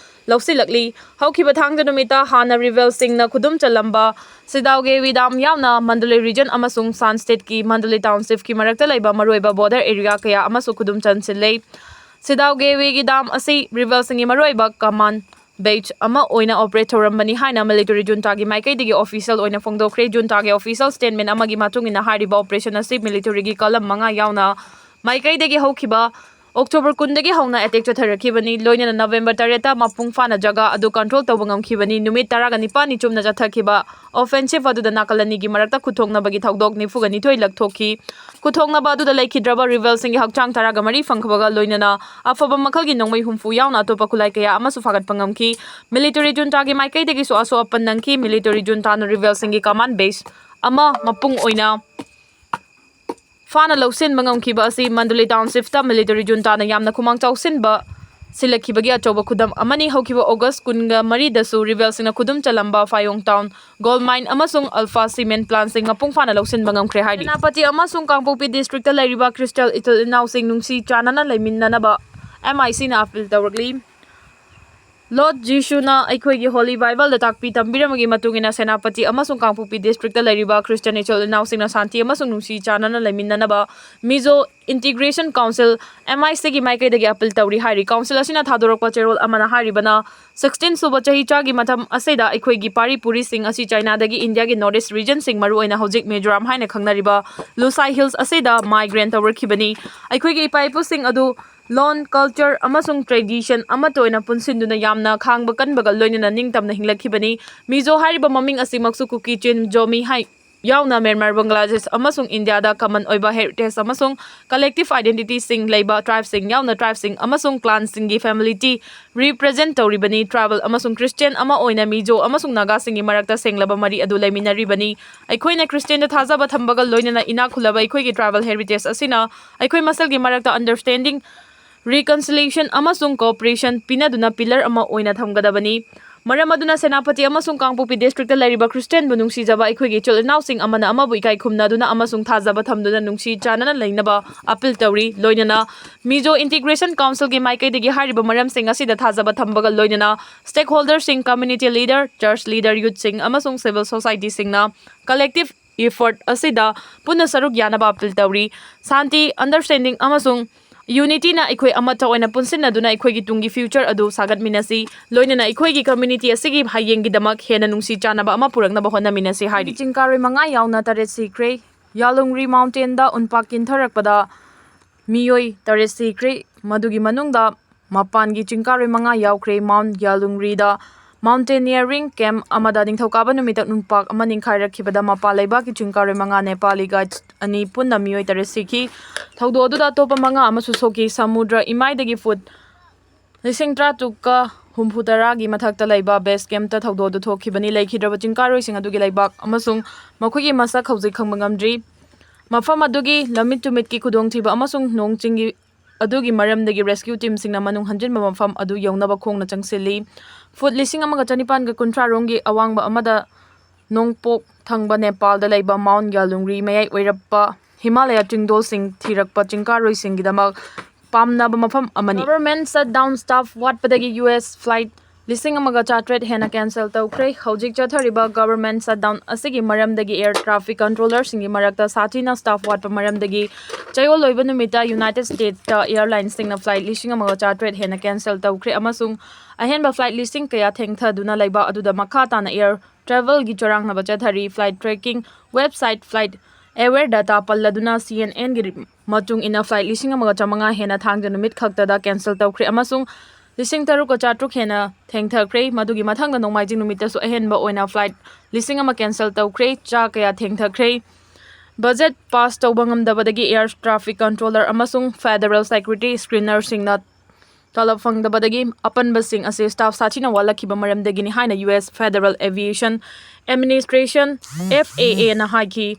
ꯂꯧꯁꯤꯜꯂꯛꯂꯤ꯫ ꯍꯧꯈꯤꯕ ꯊꯥꯡꯖ ꯅꯨꯃꯤꯠꯇ ꯍꯥꯟꯅ rebel ꯁꯤꯡꯅ ꯈꯨꯗꯨꯝ ꯆꯜꯂꯝꯕ ꯁꯤꯗꯥꯎ ꯒꯦꯋꯤ dam ꯌꯥꯎꯅ ꯃꯟꯗꯂꯦ region ꯑꯃꯁꯨꯡ ꯁꯥꯟ state ꯀꯤ ꯃꯟꯗꯂꯦ township ꯀꯤ ꯃꯔꯛꯇ ꯂꯩꯕ ꯃꯔꯨꯑꯣꯏꯕ border area ꯀꯌꯥ ꯑꯃꯁꯨ ꯈꯨꯗꯨꯝ ꯆꯟꯁꯤꯜꯂꯦ꯫ ꯁꯤꯗꯥꯎ ꯒꯦꯋꯦꯒꯤ ꯗꯥꯝ ꯑꯁꯤ ꯔꯤꯕꯦꯜꯁꯤꯡꯒꯤ ꯃꯔꯨꯑꯣꯏꯕ ꯀꯃꯥꯟ ꯕꯦꯖ ꯑꯃ ꯑꯣꯏꯅ ꯑꯣꯄꯔꯦꯠ ꯇꯧꯔꯝꯕꯅꯤ ꯍꯥꯏꯅ ꯃꯤꯂꯤꯇꯔꯤ ꯖꯨꯟꯇꯥꯒꯤ ꯃꯥꯏꯀꯩꯗꯒꯤ ꯑꯣꯐꯤꯁꯤꯌꯦꯜ ꯑꯣꯏꯅ ꯐꯣꯡꯗꯣꯛꯈ꯭ꯔꯦ꯫ ꯖꯨꯟꯇꯥꯒꯤ ꯑꯣꯐꯤꯁꯤꯌꯦꯜ ꯁ꯭ꯇꯦꯠꯃꯦꯟ ꯑꯃꯒꯤ ꯃꯇꯨꯡ ꯏꯟꯅ ꯍꯥꯏꯔꯤꯕ ꯑꯣꯄꯔꯦꯁꯟ ꯑꯁꯤ ꯃꯤꯂꯤꯇꯔꯤꯒꯤ ꯀꯂꯝ ꯃꯉꯥ ꯌꯥꯎꯅ ꯃꯥꯏꯀꯩꯗꯒꯤ ꯍꯧꯈꯤꯕ ꯑꯣꯛꯇꯣꯕꯔ ꯀꯨꯟꯗꯒꯤ ꯍꯧꯅ ꯑꯦꯇꯦꯛ ꯆꯠꯊꯔꯛꯈꯤꯕꯅꯤ꯫ ꯂꯣꯏꯅꯅ ꯅꯕꯦꯝꯕꯔ ꯇꯔꯦꯠꯇ ꯃꯄꯨꯡ ꯐꯥꯅ ꯖꯒꯥ ꯑꯗꯨ ꯀꯟꯇ꯭ꯔꯣꯜ ꯇꯧꯕ ꯉꯝꯈꯤꯕꯅꯤ꯫ ꯅꯨꯃꯤꯠ ꯇꯔꯥꯒ ꯅꯤꯄꯥꯜꯅꯤ ꯆꯨꯝꯅ ꯆꯠꯊꯈꯤꯕ ꯑꯣꯐꯦꯟꯁꯤꯚ ꯑꯗꯨꯗ ꯅꯥꯀꯜ ꯑꯅꯤꯒꯤ ꯃꯔꯛꯇ ꯈꯨꯠꯊꯣꯛꯅꯕꯒꯤ ꯊꯧꯗꯣꯛ ꯅꯤꯐꯨꯒ ꯅꯤꯊꯣꯏ ꯂꯥꯛꯊꯣꯛꯈꯤ꯫ ꯈꯨꯠꯊꯣꯛꯅꯕ ꯑꯗꯨꯗ ꯂꯩꯈꯤꯗ꯭ꯔꯕ ꯔꯤꯕꯦꯜꯁꯤꯡꯒꯤ ꯍꯛꯆꯥꯡ ꯇꯔꯥꯒ ꯃꯔꯤ ꯐꯪꯈꯤꯕꯒ ꯂꯣꯏꯅꯅ ꯑꯐꯕ ꯃꯈꯜꯒꯤ ꯅꯣꯡꯃꯩ ꯍꯨꯝꯐꯨ ꯌꯥꯎꯅ ꯑꯇꯣꯞꯄ ꯈꯨꯠꯂꯥꯏ ꯀꯌꯥ ꯑꯃꯁꯨ ꯐꯥꯒꯠꯄ ꯉꯝꯈꯤ꯫ ꯃꯤꯂꯤꯇꯔꯤ ꯖꯨꯟꯇꯥꯒꯤ ꯃꯥꯏꯀꯩꯗꯒꯤꯁꯨ ꯑꯁꯣꯛ ꯑꯄꯟ ꯅꯪꯈꯤ꯫ ꯃꯤꯂꯤꯇꯔꯤ ꯖꯨꯟꯇꯥꯅ ꯔꯤꯕꯦꯜꯁꯤꯡꯒꯤ ꯀꯃꯥꯟ ꯕꯦꯖ ꯑꯃ ꯃꯄꯨꯡ ꯑꯣꯏꯅ ꯐꯥꯅ ꯂꯧꯁꯤꯟꯕ ꯉꯝꯈꯤꯕ ꯑꯁꯤ ꯃꯟꯗꯨꯂꯤ ꯇꯥꯎꯟꯁꯤꯞꯇ ꯃꯤꯂꯤꯇꯔꯤ ꯖꯨꯟꯇꯥꯅ ꯌꯥꯝꯅ ꯈꯨꯃꯥꯡ ꯆꯥꯎꯁꯤꯟꯕ ꯁꯤꯜꯂꯛꯈꯤꯕꯒꯤ ꯑꯆꯧꯕ ꯈꯨꯗꯝ ꯑꯃꯅꯤ꯫ ꯍꯧꯈꯤꯕ ꯑꯣꯒꯁ ꯀꯨꯟꯒ ꯃꯔꯤꯗꯁꯨ ꯔꯤꯕꯦꯜꯁꯤꯡꯅ ꯈꯨꯗꯨꯝ ꯆꯜꯂꯝꯕ ꯐꯥꯌꯣꯡ ꯇꯥꯎꯟ ꯒꯣꯜ ꯃꯥꯏꯟ ꯑꯃꯁꯨꯡ ꯑꯜꯐꯥ ꯁꯤꯃꯦꯟ ꯄ꯭ꯂꯥꯟꯁꯤꯡ ꯃꯄꯨꯡ ꯐꯥꯅ ꯂꯧꯁꯤꯟꯕ ꯉꯝꯈ꯭ꯔꯦ ꯍꯥꯏꯔꯤ꯫ ꯁꯦꯅꯥꯄꯇꯤ ꯑꯃꯁꯨꯡ ꯀꯥꯡꯄꯣꯛꯄꯤ ꯗꯤꯁꯇ꯭ꯔꯤꯛꯇ ꯂꯩꯔꯤꯕ ꯈ꯭ꯔꯤꯁꯇꯤꯌꯥꯟ ꯏꯆꯤꯜ ꯏꯅꯥꯎꯁꯤꯡ ꯅꯨꯡꯁꯤ ꯆꯥꯟꯅꯅ ꯂꯩꯃꯤꯟꯅꯅꯕ ꯑꯦꯝ ꯑꯥꯏ ꯁꯤꯅ ꯑꯄꯤꯜ ꯇꯧꯔꯛꯂꯤ꯫ ꯂꯣꯔꯗ ꯖꯤꯁꯨꯅ ꯑꯩꯈꯣꯏꯒꯤ ꯍꯣꯂꯤ ꯕꯥꯏꯕꯜꯗ ꯇꯥꯛꯄꯤ ꯇꯝꯕꯤꯔꯝꯕꯒꯤ ꯃꯇꯨꯡ ꯏꯟꯅ ꯁꯦꯅꯥꯄꯇꯤ ꯑꯃꯁꯨꯡ ꯀꯥꯡꯄꯣꯛꯄꯤ ꯗꯤꯁꯇ꯭ꯔꯤꯛꯇ ꯂꯩꯔꯤꯕ ꯈ꯭ꯔꯤꯁꯇꯤꯌꯥꯟ ꯏꯆꯤꯜ ꯏꯅꯥꯎꯁꯤꯡꯅ ꯁꯥꯟꯇꯤ ꯑꯃꯁꯨꯡ ꯅꯨꯡꯁꯤ ꯆꯥꯟꯅꯅ ꯂꯩꯃꯤꯟꯅꯅꯕ ꯃꯤꯖꯣ ꯏꯟꯇꯤꯒ꯭ꯔꯦꯁꯟ ꯀꯥꯎꯟꯁꯤꯜ, ꯑꯦꯝ ꯑꯥꯏ ꯁꯤꯒꯤ ꯃꯥꯏꯀꯩꯗꯒꯤ ꯑꯄꯤꯜ ꯇꯧꯔꯤ ꯍꯥꯏꯔꯤ꯫ ꯀꯥꯎꯟꯁꯤꯜ ꯑꯁꯤꯅ ꯊꯥꯗꯣꯔꯛꯄ ꯆꯦꯔꯣꯜ ꯑꯃꯅ ꯍꯥꯏꯔꯤꯕꯅ, ꯁꯤꯛꯁꯇꯤꯟ ꯁꯨꯕ ꯆꯍꯤꯆꯥꯒꯤ ꯃꯇꯝ ꯑꯁꯤꯗ ꯑꯩꯈꯣꯏꯒꯤ ꯄꯥꯔꯤ ꯄꯨꯔꯤꯁꯤꯡ ꯑꯁꯤ ꯆꯥꯏꯅꯥꯗꯒꯤ ꯏꯟꯗꯤꯌꯥꯒꯤ ꯅꯣꯔꯠ ꯏꯁ ꯔꯤꯖꯟꯁꯤꯡ, ꯃꯔꯨꯑꯣꯏꯅ ꯍꯧꯖꯤꯛ ꯃꯤꯖꯣꯔꯥꯝ ꯍꯥꯏꯅ ꯈꯪꯅꯔꯤꯕ ꯂꯨꯁꯥꯏ ꯍꯤꯜꯁ ꯑꯁꯤꯗ ꯃꯥꯏꯒ꯭ꯔꯦꯟ ꯇꯧꯔꯛꯈꯤꯕꯅꯤ꯫ ꯑꯩꯈꯣꯏꯒꯤ ꯏꯄꯥ ꯏꯄꯨꯁꯤꯡ ꯑꯗꯨ ꯂꯣꯟ, ꯀꯜꯆꯔ ꯑꯃꯁꯨꯡ ꯇ꯭ꯔꯦꯗꯤꯁꯟ ꯑꯃꯠꯇ ꯑꯣꯏꯅ ꯄꯨꯟꯁꯤꯟꯗꯨꯅ ꯌꯥꯝꯅ ꯈꯥꯡꯕ ꯀꯟꯕꯒ ꯂꯣꯏꯅꯅ ꯅꯤꯡꯇꯝꯅ ꯍꯤꯡꯂꯛꯈꯤꯕꯅꯤ꯫ ꯃꯤꯖꯣ ꯍꯥꯏꯔꯤꯕ ꯃꯃꯤꯡ ꯑꯁꯤꯃꯛꯁꯨ ꯀꯨꯀꯤ ꯆꯤꯟ ꯖꯣꯃꯤ ꯍꯥꯏ ꯌꯥꯎꯅ ꯃ꯭ꯌꯥꯟꯃꯥꯔ, ꯕꯪꯒ꯭ꯂꯥꯗꯦꯁ ꯑꯃꯁꯨꯡ ꯏꯟꯗꯤꯌꯥꯗ ꯀꯃꯟ ꯑꯣꯏꯕ ꯍꯦꯔꯤꯇꯦꯖ ꯑꯃꯁꯨꯡ ꯀꯂꯦꯛꯇꯤꯚ ꯑꯥꯏꯗꯦꯟꯇꯤꯇꯤꯁꯤꯡ ꯂꯩꯕ ꯇ꯭ꯔꯥꯏꯕꯁꯤꯡ ꯌꯥꯎꯅ ꯇ꯭ꯔꯥꯏꯕꯁꯤꯡ ꯑꯃꯁꯨꯡ ꯀ꯭ꯂꯥꯟꯁꯤꯡꯒꯤ ꯐꯦꯃꯤꯂꯤꯇꯤ ꯔꯤꯄ꯭ꯔꯖꯦꯟꯠ ꯇꯧꯔꯤꯕꯅꯤ꯫ ꯇ꯭ꯔꯥꯏꯕꯦꯜ ꯑꯃꯁꯨꯡ ꯈ꯭ꯔꯤꯁꯇꯤꯌꯥꯟ ꯑꯃ ꯑꯣꯏꯅ ꯃꯤꯖꯣ ꯑꯃꯁꯨꯡ ꯅꯥꯒꯥꯁꯤꯡꯒꯤ ꯃꯔꯛꯇ ꯁꯦꯡꯂꯕ ꯃꯔꯤ ꯑꯗꯨ ꯂꯩꯃꯤꯟꯅꯔꯤꯕꯅꯤ꯫ ꯑꯩꯈꯣꯏꯅ ꯈ꯭ꯔꯤꯁꯇꯤꯌꯥꯟꯗ ꯊꯥꯖꯕ ꯊꯝꯕꯒ ꯂꯣꯏꯅꯅ ꯏꯅꯥꯛ ꯈꯨꯜꯂꯕ ꯑꯩꯈꯣꯏꯒꯤ ꯇ꯭ꯔꯥꯏꯕꯦꯜ ꯍꯦꯔꯤꯇꯦꯖ ꯑꯁꯤꯅ ꯑꯩꯈꯣꯏ ꯃꯁꯦꯜꯒꯤ ꯃꯔꯛꯇ ꯑꯟꯗꯔꯁ꯭ꯇꯦꯟꯗꯤꯡ, ꯔꯤꯀꯟꯁꯤꯂꯤꯌꯦꯁꯟ ꯑꯃꯁꯨꯡ ꯀꯣꯑꯣꯄꯔꯦꯁꯟ ꯄꯤꯅꯗꯨꯅ ꯄꯤꯂꯔ ꯑꯃ ꯑꯣꯏꯅ ꯊꯝꯒꯗꯕꯅꯤ꯫ ꯃꯔꯝ ꯑꯗꯨꯅ ꯁꯦꯅꯥꯄꯇꯤ ꯑꯃꯁꯨꯡ ꯀꯥꯡꯄꯣꯛꯄꯤ ꯗꯤꯁꯇ꯭ꯔꯤꯛꯇ ꯂꯩꯔꯤꯕ ꯈ꯭ꯔꯤꯁꯇꯤꯌꯥꯟꯕꯨ ꯅꯨꯡꯁꯤꯖꯕ ꯑꯩꯈꯣꯏꯒꯤ ꯏꯆꯤꯜ ꯏꯅꯥꯎꯁꯤꯡ ꯑꯃꯅ ꯑꯃꯕꯨ ꯏꯀꯥꯏ ꯈꯨꯝꯅꯗꯨꯅ ꯑꯃꯁꯨꯡ ꯊꯥꯖꯕ ꯊꯝꯗꯨꯅ ꯅꯨꯡꯁꯤ ꯆꯥꯟꯅꯅ ꯂꯩꯅꯕ ꯑꯄꯤꯜ ꯇꯧꯔꯤ꯫ ꯂꯣꯏꯅꯅ ꯃꯤꯖꯣ ꯏꯟꯇꯤꯒ꯭ꯔꯦꯁꯟ ꯀꯥꯎꯟꯁꯤꯜꯒꯤ ꯃꯥꯏꯀꯩꯗꯒꯤ ꯍꯥꯏꯔꯤꯕ ꯃꯔꯝꯁꯤꯡ ꯑꯁꯤꯗ ꯊꯥꯖꯕ ꯊꯝꯕꯒ ꯂꯣꯏꯅꯅ ꯁ꯭ꯇꯦꯛꯍꯣꯜꯗꯔꯁꯤꯡ, ꯀꯝꯃ꯭ꯌꯨꯅꯤꯇꯤ ꯂꯤꯗꯔ, ꯆꯔꯆ ꯂꯤꯗꯔ, ꯌꯨꯠꯁꯤꯡ ꯑꯃꯁꯨꯡ ꯁꯤꯚꯤꯜ ꯁꯣꯁꯥꯏꯇꯤꯁꯤꯡꯅ ꯀꯂꯦꯛꯇꯤꯚ ꯏꯐꯔꯠ ꯑꯁꯤꯗ ꯄꯨꯟꯅ ꯁꯔꯨꯛ ꯌꯥꯅꯕ ꯑꯄꯤꯜ ꯇꯧꯔꯤ꯫ ꯁꯥꯟꯇꯤ, ꯑꯟꯗꯔꯁ꯭ꯇꯦꯟꯗꯤꯡ ꯑꯃꯁꯨꯡ Unityꯅ ꯑꯩꯈꯣꯏ ꯑꯃꯠꯇ ꯑꯣꯏꯅ ꯄꯨꯟꯁꯤꯟꯅꯗꯨꯅ ꯑꯩꯈꯣꯏꯒꯤ ꯇꯨꯡꯒꯤ future ꯑꯗꯨ ꯁꯥꯒꯠꯃꯤꯟꯅꯁꯤ꯫ ꯂꯣꯏꯅꯅ ꯑꯩꯈꯣꯏꯒꯤ community ꯑꯁꯤꯒꯤ ꯍꯌꯦꯡꯒꯤꯗꯃꯛ ꯍꯦꯟꯅ ꯅꯨꯡꯁꯤ ꯆꯥꯟꯅꯕ ꯑꯃ ꯄꯨꯔꯛꯅꯕ ꯍꯣꯠꯅꯃꯤꯟꯅꯁꯤ ꯍꯥꯏꯔꯤ꯫ ꯆꯤꯡꯀꯥꯔꯣꯏ ꯃꯉꯥ ꯌꯥꯎꯅ ꯇꯔꯦꯠ ꯁꯤꯈ꯭ꯔꯦ꯫ ꯌꯥꯂꯨꯡꯔꯤ mountainꯗ ꯎꯟꯄꯥꯛ ꯀꯤꯟꯊꯔꯛꯄꯗ ꯃꯤꯑꯣꯏ ꯇꯔꯦꯠ ꯁꯤꯈ꯭ꯔꯦ꯫ ꯃꯗꯨꯒꯤ ꯃꯅꯨꯡꯗ ꯃꯄꯥꯟꯒꯤ ꯆꯤꯡꯀꯥꯔꯣꯏ ꯃꯉꯥ ꯌꯥꯎꯈ꯭ꯔꯦ꯫ Mount ꯌꯥꯂꯨꯡꯔꯤꯗ mountaineering camp ꯑꯃꯗ ꯅꯤꯡꯊꯧꯀꯥꯕ ꯅꯨꯃꯤꯠꯇ ꯎꯟꯄꯥꯛ ꯑꯃ ꯅꯤꯡꯈꯥꯏꯔꯛꯈꯤꯕꯗ ꯃꯄꯥꯟ ꯂꯩꯕꯥꯛꯀꯤ ꯆꯤꯡꯀꯥꯔꯣꯏ ꯃꯉꯥ, ꯅꯦꯄꯥꯂꯤ guides ꯑꯅꯤ ꯄꯨꯟꯅ ꯃꯤꯑꯣꯏ ꯇꯔꯦꯠ ꯁꯤꯈꯤ꯫ ꯊꯧꯗꯣꯛ ꯑꯗꯨꯗ ꯑꯇꯣꯞꯄ ꯃꯉꯥ ꯑꯃꯁꯨ ꯁꯣꯛꯈꯤ꯫ ꯁꯃꯨꯗ꯭ꯔ ꯏꯃꯥꯏꯗꯒꯤ ꯐꯨꯠ ꯂꯤꯁꯤꯡ ꯇꯔꯥꯇꯔꯨꯛꯀ ꯍꯨꯝꯐꯨ ꯇꯔꯥꯒꯤ ꯃꯊꯛꯇ ꯂꯩꯕ base campꯇ ꯊꯧꯗꯣꯛ ꯑꯗꯨ ꯊꯣꯛꯈꯤꯕꯅꯤ꯫ ꯂꯩꯈꯤꯗ꯭ꯔꯕ ꯆꯤꯡꯀꯥꯔꯣꯏꯁꯤꯡ ꯑꯗꯨꯒꯤ ꯂꯩꯕꯥꯛ ꯑꯃꯁꯨꯡ ꯃꯈꯣꯏꯒꯤ ꯃꯁꯛ ꯍꯧꯖꯤꯛ ꯈꯪꯕ ꯉꯝꯗ꯭ꯔꯤ꯫ ꯃꯐꯝ ꯑꯗꯨꯒꯤ ꯂꯝꯃꯤꯠ ꯇꯨꯃꯤꯠꯀꯤ ꯈꯨꯗꯣꯡꯊꯤꯕ ꯑꯃꯁꯨꯡ ꯅꯣꯡ ꯆꯤꯡꯒꯤ ꯑꯗꯨꯒꯤ ꯃꯔꯝꯗꯒꯤ rescue teamꯁꯤꯡꯅ ꯃꯅꯨꯡ ꯍꯟꯖꯤꯟꯕ ꯃꯐꯝ ꯑꯗꯨ ꯌꯧꯅꯕ ꯈꯣꯡꯅ ꯆꯪꯁꯤꯜꯂꯤ꯫ ꯐꯨꯠ ꯂꯤꯁꯤꯡ ꯑꯃꯒ ꯆꯅꯤꯄꯥꯟꯒ ꯀꯨꯟꯊ꯭ꯔꯥ ꯔꯣꯝꯒꯤ ꯑꯋꯥꯡꯕ ꯑꯃꯗ ꯅꯣꯡꯄꯣꯛ ꯊꯪꯕ ꯅꯦꯄꯥꯜꯗ ꯂꯩꯕ Mount ꯌꯥꯂꯨꯡꯔꯤ ꯃꯌꯥꯏ ꯑꯣꯏꯔꯞꯄ ꯍꯤꯃꯥꯂꯌꯥ ꯆꯤꯡꯗꯣꯜꯁꯤꯡ ꯊꯤꯔꯛꯄ ꯆꯤꯡꯀꯥꯔꯣꯏꯁꯤꯡꯒꯤꯗꯃꯛ ꯄꯥꯝꯅꯕ ꯃꯐꯝ ꯑꯃꯅꯤ꯫ Government shutdown, staff ꯋꯥꯠꯄꯗꯒꯤ U S flight ꯂꯤꯁꯤꯡ ꯑꯃꯒ ꯆꯥꯇ꯭ꯔꯦꯠ ꯍꯦꯟꯅ cancel ꯇꯧꯈ꯭ꯔꯦ꯫ ꯍꯧꯖꯤꯛ ꯆꯠꯊꯔꯤꯕ government shutdown ꯑꯁꯤꯒꯤ ꯃꯔꯝꯗꯒꯤ air traffic controllerꯁꯤꯡꯒꯤ ꯃꯔꯛꯇ ꯁꯥꯊꯤꯅ staff ꯋꯥꯠꯄ ꯃꯔꯝꯗꯒꯤ ꯆꯌꯣꯜ ꯂꯣꯏꯕ ꯅꯨꯃꯤꯠꯇ United Statesꯇ airlineꯁꯤꯡꯅ flight ꯂꯤꯁꯤꯡ ꯑꯃꯒ ꯆꯥꯇ꯭ꯔꯦꯠ ꯍꯦꯟꯅ cancel ꯇꯧꯈ꯭ꯔꯦ ꯑꯃꯁꯨꯡ ꯑꯍꯦꯟꯕ flight ꯂꯤꯁꯤꯡ ꯀꯌꯥ ꯊꯦꯡꯊꯗꯨꯅ ꯂꯩꯕ ꯑꯗꯨꯗ ꯃꯈꯥ ꯇꯥꯅ air travelꯒꯤ ꯆꯔꯥꯡꯅꯕ ꯆꯠꯊꯔꯤ꯫ Flight tracking website Flight Aware data ꯄꯜꯂꯗꯨꯅ CNNꯒꯤ ꯃꯇꯨꯡ ꯏꯟꯅ flight ꯂꯤꯁꯤꯡ ꯑꯃꯒ ꯆꯥꯃꯉꯥ ꯍꯦꯟꯅ ꯊꯥꯡꯖ ꯅꯨꯃꯤꯠ ꯈꯛꯇꯗ cancel ꯇꯧꯈ꯭ꯔꯦ ꯑꯃꯁꯨꯡ ꯂꯤꯁꯤꯡ ꯇꯔꯨꯛꯀ ꯆꯥꯇ꯭ꯔꯨꯛ ꯍꯦꯟꯅ ꯊꯦꯡꯊꯈ꯭ꯔꯦ꯫ ꯃꯗꯨꯒꯤ ꯃꯊꯪꯗ ꯅꯣꯡꯃꯥꯏꯖꯤꯡ ꯅꯨꯃꯤꯠꯇꯁꯨ ꯑꯍꯦꯟꯕ ꯑꯣꯏꯅ flight ꯂꯤꯁꯤꯡ ꯑꯃ cancel ꯇꯧꯈ꯭ꯔꯦ꯫ ꯆꯥ ꯀꯌꯥ ꯊꯦꯡꯊꯈ꯭ꯔꯦ꯫ Budget pass ꯇꯧꯕ ꯉꯝꯗꯕꯗꯒꯤ air traffic controller ꯑꯃꯁꯨꯡ federal security screenerꯁꯤꯡꯅ ꯇꯂꯕ ꯐꯪꯗꯕꯗꯒꯤ ꯑꯄꯟꯕꯁꯤꯡ ꯑꯁꯤ staff ꯁꯥꯊꯤꯅ ꯋꯥꯠꯂꯛꯈꯤꯕ ꯃꯔꯝꯗꯒꯤꯅꯤ ꯍꯥꯏꯅ U S Federal Aviation Administration, FAAꯅ ꯍꯥꯏꯈꯤ꯫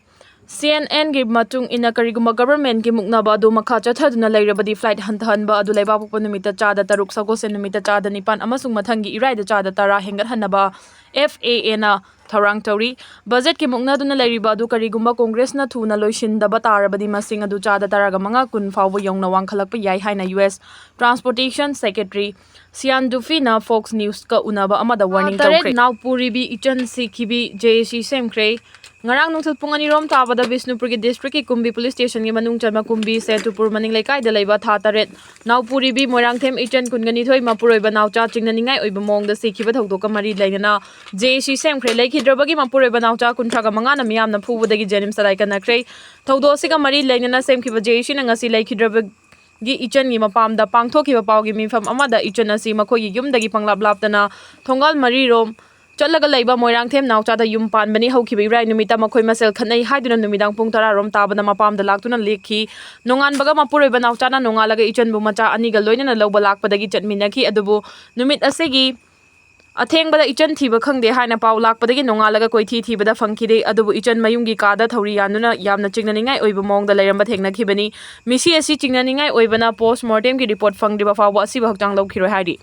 CNNꯒꯤ ꯃꯇꯨꯡ ꯏꯟꯅ, ꯀꯔꯤꯒꯨꯝꯕ governmentꯀꯤ ꯃꯨꯛꯅꯕ ꯑꯗꯨ ꯃꯈꯥ ꯆꯠꯊꯗꯨꯅ ꯂꯩꯔꯕꯗꯤ, flight ꯍꯟꯊꯍꯟꯕ ꯑꯗꯨ ꯂꯩꯕꯥꯛꯄꯣꯛꯄ ꯅꯨꯃꯤꯠꯇ ꯆꯥꯗ ꯇꯔꯨꯛ, ꯁꯒꯣꯜꯁꯦꯟ ꯅꯨꯃꯤꯠꯇ ꯆꯥꯗ ꯅꯤꯄꯥꯟ ꯑꯃꯁꯨꯡ ꯃꯊꯪꯒꯤ ꯏꯔꯥꯏꯗ ꯆꯥꯗ ꯇꯔꯥ ꯍꯦꯟꯒꯠꯍꯟꯅꯕ FAAꯅ ꯊꯧꯔꯥꯡ ꯇꯧꯔꯤ꯫ Budgetꯀꯤ ꯃꯨꯛꯅꯗꯨꯅ ꯂꯩꯔꯤꯕ ꯑꯗꯨ ꯀꯔꯤꯒꯨꯝꯕ Congressꯅ ꯊꯨꯅ ꯂꯣꯏꯁꯤꯟꯗꯕ ꯇꯥꯔꯕꯗꯤ, ꯃꯁꯤꯡ ꯑꯗꯨ ꯆꯥꯗ ꯇꯔꯥꯒ ꯃꯉꯥ, ꯀꯨꯟ ꯐꯥꯎꯕ ꯌꯧꯅ ꯋꯥꯡꯈꯠꯂꯛꯄ ꯌꯥꯏ ꯍꯥꯏꯅ U S Transportation Secretary Sean Duffyꯅ Fox Newsꯀ ꯎꯅꯕ ꯑꯃꯗ warning ꯇꯔꯦꯠ ꯇꯧꯈ꯭ꯔꯦ꯫ ꯅꯥꯎꯄꯨꯔꯤꯕꯤ ꯏꯆꯟ ꯁꯤꯈꯤꯕꯤ JAC ꯁꯦꯝꯈ꯭ꯔꯦ꯫ ꯉꯔꯥꯡ ꯅꯨꯡꯊꯤꯜ ꯄꯨꯡ ꯑꯅꯤꯔꯣꯝ ꯇꯥꯕꯗ ꯕꯤꯁꯅꯨꯄꯨꯔꯒꯤ ꯗꯤꯁꯇ꯭ꯔꯤꯛꯀꯤ ꯀꯨꯝꯕꯤ ꯄꯨꯂꯤꯁ ꯁ꯭ꯇꯦꯁꯟꯒꯤ ꯃꯅꯨꯡ ꯆꯟꯕ ꯀꯨꯝꯕꯤ ꯁꯦꯇꯨꯄꯨꯔ ꯃꯅꯤꯡ ꯂꯩꯀꯥꯏꯗ ꯂꯩꯕ ꯊꯥ ꯇꯔꯦꯠ ꯅꯥꯎꯄꯨꯔꯤꯕꯤ ꯃꯣꯏꯔꯥꯡꯊꯦꯝ ꯏꯆꯟ ꯀꯨꯟꯒ ꯅꯤꯊꯣꯏ ꯃꯄꯨꯔꯣꯏꯕ ꯅꯥꯎꯆꯥ ꯆꯤꯡꯅꯅꯤꯡꯉꯥꯏ ꯑꯣꯏꯕ ꯃꯑꯣꯡꯗ ꯁꯤꯈꯤꯕ ꯊꯧꯗꯣꯛꯀ ꯃꯔꯤ ꯂꯩꯅꯅ ꯖꯦ ꯑꯦ ꯁꯤ ꯁꯦꯝꯈ꯭ꯔꯦ꯫ ꯂꯩꯈꯤꯗ꯭ꯔꯕꯒꯤ ꯃꯄꯨꯔꯣꯏꯕ ꯅꯥꯎꯆꯥ ꯀꯨꯟꯊ꯭ꯔꯥꯒ ꯃꯉꯥꯅ ꯃꯤꯌꯥꯝꯅ ꯐꯨꯕꯗꯒꯤ ꯖꯦꯅꯤꯝꯁꯇ ꯂꯥꯏꯀꯠꯅꯈ꯭ꯔꯦ꯫ ꯊꯧꯗꯣꯛ ꯑꯁꯤꯒ ꯃꯔꯤ ꯂꯩꯅꯅ ꯁꯦꯝꯈꯤꯕ ꯖꯦ ꯑꯦ ꯁꯤꯅ ꯉꯁꯤ ꯂꯩꯈꯤꯗ꯭ꯔꯕꯒꯤ ꯏꯆꯟꯒꯤ ꯃꯄꯥꯝꯗ ꯄꯥꯡꯊꯣꯛꯈꯤꯕ ꯄꯥꯎꯒꯤ ꯃꯤꯐꯝ ꯑꯃꯗ ꯏꯆꯟ ꯑꯁꯤ ꯃꯈꯣꯏꯒꯤ ꯌꯨꯝꯗꯒꯤ ꯄꯪꯂꯥꯞ ꯂꯥꯞꯇꯅ ꯊꯣꯡꯒꯥꯜ ꯃꯔꯤꯔꯣꯝ ꯆꯠꯂꯒ ꯂꯩꯕ ꯃꯣꯏꯔꯥꯡꯊꯦꯝ ꯅꯥꯎꯆꯥꯗ ꯌꯨꯝ ꯄꯥꯟꯕꯅꯤ꯫ ꯍꯧꯈꯤꯕ ꯏꯔꯥꯏ ꯅꯨꯃꯤꯠꯇ ꯃꯈꯣꯏ ꯃꯁꯦꯜ ꯈꯠꯅꯩ ꯍꯥꯏꯗꯨꯅ ꯅꯨꯃꯤꯗꯥꯡ ꯄꯨꯡ ꯇꯔꯥ ꯔꯣꯝ ꯇꯥꯕꯗ ꯃꯄꯥꯝꯗ ꯂꯥꯛꯇꯨꯅ ꯂꯦꯛꯈꯤ꯫ ꯅꯣꯡꯉꯥꯟꯕꯒ ꯃꯄꯨꯔꯣꯏꯕ ꯅꯥꯎꯆꯥꯅ ꯅꯣꯡꯉꯥꯜꯂꯒ ꯏꯆꯟꯕꯨ ꯃꯆꯥ ꯑꯅꯤꯒ ꯂꯣꯏꯅꯅ ꯂꯧꯕ ꯂꯥꯛꯄꯗꯒꯤ ꯆꯠꯃꯤꯟꯅꯈꯤ꯫ ꯑꯗꯨꯕꯨ ꯅꯨꯃꯤꯠ ꯑꯁꯤꯒꯤ ꯑꯊꯦꯡꯕꯗ ꯏꯆꯟ ꯊꯤꯕ ꯈꯪꯗꯦ ꯍꯥꯏꯅ ꯄꯥꯎ ꯂꯥꯛꯄꯗꯒꯤ ꯅꯣꯡꯉꯥꯜꯂꯒ ꯀꯣꯏꯊꯤ ꯊꯤꯕꯗ ꯐꯪꯈꯤꯗꯦ꯫ ꯑꯗꯨꯕꯨ ꯏꯆꯟ ꯃꯌꯨꯝꯒꯤ ꯀꯥꯗ ꯊꯧꯔꯤ ꯌꯥꯟꯗꯨꯅ ꯌꯥꯝꯅ ꯆꯤꯡꯅꯅꯤꯡꯉꯥꯏ ꯑꯣꯏꯕ ꯃꯑꯣꯡꯗ ꯂꯩꯔꯝꯕ ꯊꯦꯡꯅꯈꯤꯕꯅꯤ꯫ ꯃꯤꯁꯤ ꯑꯁꯤ ꯆꯤꯡꯅꯅꯤꯡꯉꯥꯏ ꯑꯣꯏꯕꯅ ꯄꯣꯁ ꯃꯣꯔꯇꯦꯝꯒꯤ ꯔꯤꯄꯣꯔꯠ ꯐꯪꯗ꯭ꯔꯤꯕ ꯐꯥꯎꯕ ꯑꯁꯤꯕꯨ ꯍꯛꯆꯥꯡ ꯂꯧꯈꯤꯔꯣꯏ ꯍꯥꯏꯔꯤ꯫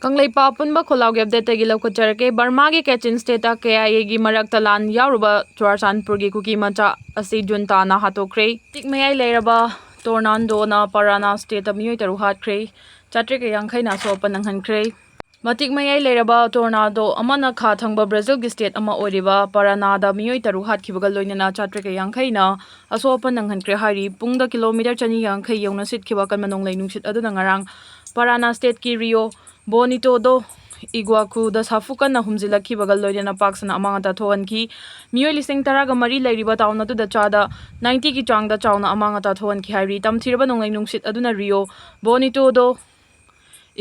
ꯀꯪꯂꯩꯄꯥꯛ ꯑꯄꯨꯟꯕ ꯈꯣꯜꯂꯥꯎꯒꯤ ꯑꯞꯗꯦꯠꯇꯒꯤ ꯂꯧꯈꯠꯆꯔꯛꯀꯦ꯫ ꯕꯔꯃꯥꯒꯤ ꯀꯦꯆꯤꯟ ꯁ꯭ꯇꯦꯠꯇ ꯀꯦ ꯑꯥꯏ ꯑꯦꯒꯤ ꯃꯔꯛꯇ ꯂꯥꯟ ꯌꯥꯎꯔꯨꯕ ꯆꯨꯔꯥꯆꯥꯟꯄꯨꯔꯒꯤ ꯀꯨꯀꯤ ꯃꯆꯥ ꯑꯁꯤ ꯖꯨꯟꯇꯥꯅ ꯍꯥꯠꯇꯣꯛꯈ꯭ꯔꯦ꯫ ꯃꯇꯤꯛ ꯃꯌꯥꯏ ꯂꯩꯔꯕ ꯇꯣꯔꯅꯥꯟꯗꯣꯅ ꯄꯔꯥꯅꯥ ꯁ꯭ꯇꯦꯠꯇ ꯃꯤꯑꯣꯏ ꯇꯔꯨꯛ ꯍꯥꯠꯈ꯭ꯔꯦ꯫ ꯆꯥꯇ꯭ꯔꯦꯠꯀ ꯌꯥꯡꯈꯩꯅ ꯑꯁꯣꯛ ꯑꯄꯟ ꯅꯪꯍꯟꯈ꯭ꯔꯦ꯫ ꯃꯇꯤꯛ ꯃꯌꯥꯏ ꯂꯩꯔꯕ ꯇꯣꯔꯅꯥꯗꯣ ꯑꯃꯅ ꯈꯥ ꯊꯪꯕ ꯕ꯭ꯔꯥꯖꯤꯜꯒꯤ ꯁ꯭ꯇꯦꯠ ꯑꯃ ꯑꯣꯏꯔꯤꯕ ꯄꯔꯥꯅꯥꯗ ꯃꯤꯑꯣꯏ ꯇꯔꯨꯛ ꯍꯥꯠꯈꯤꯕꯒ ꯂꯣꯏꯅꯅ ꯆꯥꯇ꯭ꯔꯦꯠꯀ ꯌꯥꯡꯈꯩꯅ ꯑꯁꯣꯛ ꯑꯄꯟ ꯅꯪꯍꯟꯈ꯭ꯔꯦ ꯍꯥꯏꯔꯤ꯫ ꯄꯨꯡꯗ ꯀꯤꯂꯣꯃꯤꯇꯔ ꯆꯅꯤ ꯌꯥꯡꯈꯩ ꯌꯧꯅ ꯁꯤꯠꯈꯤꯕ ꯑꯀꯟꯕ ꯅꯣꯡꯂꯩ ꯅꯨꯡꯁꯤꯠ ꯑꯗꯨꯅ ꯉꯔꯥꯡ ꯄꯔꯥꯅꯥ ꯁ꯭ꯇꯦꯠꯀꯤ ꯔꯤꯌꯣ ꯕꯣꯅꯤꯇꯣꯗꯣ ꯏꯒ꯭ꯋꯥꯀꯨꯗ ꯁꯥꯐꯨ ꯀꯟꯅ ꯍꯨꯝꯖꯤꯜꯂꯛꯈꯤꯕꯒ ꯂꯣꯏꯅꯅ ꯄꯥꯛ ꯁꯟꯅ ꯑꯃꯥꯡ ꯑꯇꯥ ꯊꯣꯛꯍꯟꯈꯤ꯫ ꯃꯤꯑꯣꯏ ꯂꯤꯁꯤꯡ ꯇꯔꯥꯒ ꯃꯔꯤ ꯂꯩꯔꯤꯕ ꯇꯥꯎꯟ ꯑꯗꯨꯗ ꯆꯥꯗ ꯅꯥꯏꯟꯇꯤꯒꯤ ꯆꯥꯡꯗ ꯆꯥꯎꯅ ꯑꯃꯥꯡ ꯑꯇꯥ ꯊꯣꯛꯍꯟꯈꯤ ꯍꯥꯏꯔꯤ꯫ ꯇꯝꯊꯤꯔꯕ ꯅꯣꯡꯂꯩ ꯅꯨꯡꯁꯤꯠ ꯑꯗꯨꯅ ꯔꯤꯌꯣ ꯕꯣꯅꯤꯇꯣꯗꯣ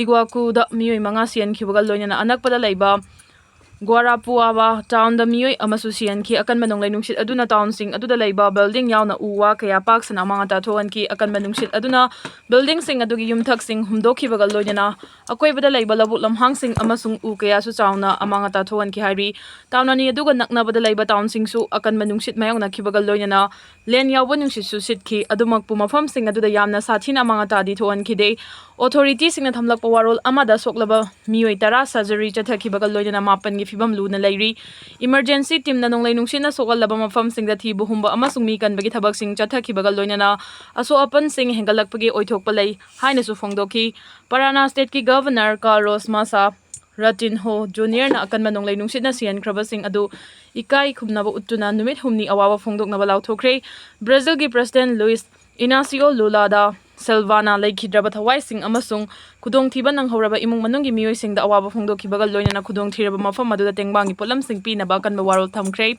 ꯏꯒ꯭ꯋꯥꯀꯨꯗ ꯃꯤꯑꯣꯏ ꯃꯉꯥ ꯁꯤꯍꯟꯈꯤꯕꯒ ꯂꯣꯏꯅꯅ ꯑꯅꯛꯄꯗ ꯂꯩꯕ ꯒ꯭ꯋꯥꯔꯥꯄꯨꯋꯥꯋꯥ ꯇꯥꯎꯟꯗ ꯃꯤꯑꯣꯏ ꯑꯃꯁꯨ ꯁꯤꯍꯟꯈꯤ꯫ ꯑꯀꯟꯕ ꯅꯣꯡꯂꯩ ꯅꯨꯡꯁꯤꯠ ꯑꯗꯨꯅ ꯇꯥꯎꯟꯁꯤꯡ ꯑꯗꯨꯗ ꯂꯩꯕ ꯕꯤꯜꯗꯤꯡ ꯌꯥꯎꯅ ꯎ ꯋꯥ ꯀꯌꯥ ꯄꯥꯛ ꯁꯟꯅ ꯑꯃꯥꯡ ꯑꯇꯥ ꯊꯣꯛꯍꯟꯈꯤ꯫ ꯑꯀꯟꯕ ꯅꯨꯡꯁꯤꯠ ꯑꯗꯨꯅ ꯕꯤꯜꯗꯤꯡꯁꯤꯡ ꯑꯗꯨꯒꯤ ꯌꯨꯝꯊꯛꯁꯤꯡ ꯍꯨꯝꯗꯣꯛꯈꯤꯕꯒ ꯂꯣꯏꯅꯅ ꯑꯀꯣꯏꯕꯗ ꯂꯩꯕ ꯂꯧꯕꯨꯛ ꯂꯝꯍꯥꯡꯁꯤꯡ ꯑꯃꯁꯨꯡ ꯎ ꯀꯌꯥꯁꯨ ꯆꯥꯎꯅ ꯑꯃꯥꯡ ꯑꯇꯥ ꯊꯣꯛꯍꯟꯈꯤ ꯍꯥꯏꯔꯤ꯫ ꯇꯥꯎꯟ ꯑꯅꯤ ꯑꯗꯨꯒ ꯅꯛꯅꯕꯗ ꯂꯩꯕ ꯇꯥꯎꯟꯁꯤꯡꯁꯨ ꯑꯀꯟꯕ ꯅꯨꯡꯁꯤꯠ ꯃꯥꯌꯣꯛꯅꯈꯤꯕꯒ ꯂꯣꯏꯅꯅ ꯂꯦꯟ ꯌꯥꯎꯕ ꯅꯨꯡꯁꯤꯠꯁꯨ ꯁꯤꯠꯈꯤ꯫ ꯑꯗꯨꯃꯛꯄꯨ ꯃꯐꯝꯁꯤꯡ ꯑꯗꯨꯗ ꯌꯥꯝꯅ ꯁꯥꯊꯤꯅ ꯑꯃꯥꯡ ꯑꯇꯥꯗꯤ ꯊꯣꯛꯍꯟꯈꯤꯗꯦ꯫ ꯑꯣꯊꯣꯔꯤꯇꯤꯁꯤꯡꯅ ꯊꯝꯂꯛꯄ ꯋꯥꯔꯣꯜ ꯑꯃꯗ ꯁꯣꯛꯂꯕ ꯃꯤꯑꯣꯏ ꯇꯔꯥ ꯁꯔꯖꯔꯤ ꯆꯠꯊꯈꯤꯕꯒ ꯂꯣꯏꯅꯅ ꯃꯥꯄꯟꯒꯤ ꯐꯤꯕꯝ ꯂꯨꯅ ꯂꯩꯔꯤ꯫ ꯏꯃꯔꯖꯦꯟꯁꯤ ꯇꯤꯝꯅ ꯅꯣꯡꯂꯩ ꯅꯨꯡꯁꯤꯠꯅ ꯁꯣꯛꯍꯜꯂꯕ ꯃꯐꯝꯁꯤꯡꯗ ꯊꯤꯕ ꯍꯨꯝꯕ ꯑꯃꯁꯨꯡ ꯃꯤ ꯀꯟꯕꯒꯤ ꯊꯕꯛꯁꯤꯡ ꯆꯠꯊꯈꯤꯕꯒ ꯂꯣꯏꯅꯅ ꯑꯁꯣꯛ ꯑꯄꯟꯁꯤꯡ ꯍꯦꯟꯒꯠꯂꯛꯄꯒꯤ ꯑꯣꯏꯊꯣꯛꯄ ꯂꯩ ꯍꯥꯏꯅꯁꯨ ꯐꯣꯡꯗꯣꯛꯈꯤ꯫ ꯄꯔꯥꯅꯥ ꯁ꯭ꯇꯦꯠꯀꯤ ꯒꯚꯔꯅꯔ ꯀꯥꯔꯂꯣꯁ ꯃꯥꯁꯥ ꯔꯇꯤꯟꯍꯣ ꯖꯨꯅꯤꯌꯔꯅ ꯑꯀꯟꯕ ꯅꯣꯡꯂꯩ ꯅꯨꯡꯁꯤꯠꯅ ꯁꯤꯍꯟꯈ꯭ꯔꯕꯁꯤꯡ ꯑꯗꯨ ꯏꯀꯥꯏ ꯈꯨꯝꯅꯕ ꯎꯠꯇꯨꯅ ꯅꯨꯃꯤꯠ ꯍꯨꯝꯅꯤ ꯑꯋꯥꯕ ꯐꯣꯡꯗꯣꯛꯅꯕ ꯂꯥꯎꯊꯣꯛꯈ꯭ꯔꯦ꯫ ꯕ꯭ꯔꯥꯖꯤꯜꯒꯤ ꯄ꯭ꯔꯦꯁꯤꯗꯦꯟꯠ ꯂꯨꯏꯁ ꯏꯅꯥꯁꯤꯑꯣ ꯂꯨꯂꯥ ꯗ ꯁꯤꯜꯚꯥꯅ ꯂꯩꯈꯤꯗ꯭ꯔꯕ ꯊꯋꯥꯏꯁꯤꯡ ꯑꯃꯁꯨꯡ ꯈꯨꯗꯣꯡꯊꯤꯕ ꯅꯪꯍꯧꯔꯕ ꯏꯃꯨꯡ ꯃꯅꯨꯡꯒꯤ ꯃꯤꯑꯣꯏꯁꯤꯡꯗ ꯑꯋꯥꯕ ꯐꯣꯡꯗꯣꯛꯈꯤꯕꯒ ꯂꯣꯏꯅꯅ ꯈꯨꯗꯣꯡꯊꯤꯔꯕ ꯃꯐꯝ ꯑꯗꯨꯗ ꯇꯦꯡꯕꯥꯡꯒꯤ ꯄꯣꯠꯂꯝꯁꯤꯡ ꯄꯤꯅꯕ ꯑꯀꯟꯕ ꯋꯥꯔꯣꯜ ꯊꯝꯈ꯭ꯔꯦ꯫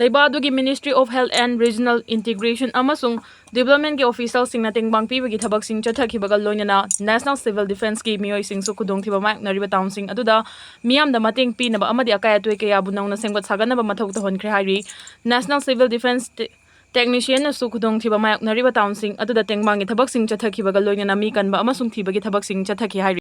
ꯂꯩꯕꯥꯛ ꯑꯗꯨꯒꯤ Ministry of Health and Regional Integration ꯑꯃꯁꯨꯡ Developmentꯀꯤ officialꯁꯤꯡꯅ ꯇꯦꯡꯕꯥꯡ ꯄꯤꯕꯒꯤ ꯊꯕꯛꯁꯤꯡ ꯆꯠꯊꯈꯤꯕꯒ ꯂꯣꯏꯅꯅ National Civil Defenceꯀꯤ ꯃꯤꯑꯣꯏꯁꯤꯡꯁꯨ ꯈꯨꯗꯣꯡꯊꯤꯕ ꯃꯥꯌꯣꯛꯅꯔꯤꯕ townꯁꯤꯡ ꯑꯗꯨꯗ ꯃꯤꯌꯥꯝꯗ ꯃꯇꯦꯡ ꯄꯤꯅꯕ ꯑꯃꯗꯤ ꯑꯀꯥꯏ ꯑꯇꯣꯏ ꯀꯌꯥꯕꯨ ꯅꯧꯅ ꯁꯦꯝꯒꯠ ꯁꯥꯒꯠꯅꯕ ꯃꯊꯧ ꯇꯧꯍꯟꯈ꯭ꯔꯦ ꯍꯥꯏꯔꯤ꯫ National Civil Defence Te-, Technicianꯅꯁꯨ ꯈꯨꯗꯣꯡꯊꯤꯕ ꯃꯥꯌꯣꯛꯅꯔꯤꯕ townꯁꯤꯡ ꯑꯗꯨꯗ ꯇꯦꯡꯕꯥꯡꯒꯤ ꯊꯕꯛꯁꯤꯡ ꯆꯠꯊꯈꯤꯕꯒ ꯂꯣꯏꯅꯅ ꯃꯤ ꯀꯟꯕ ꯑꯃꯁꯨꯡ ꯊꯤꯕꯒꯤ ꯊꯕꯛꯁꯤꯡ ꯆꯠꯊꯈꯤ ꯍꯥꯏꯔꯤ꯫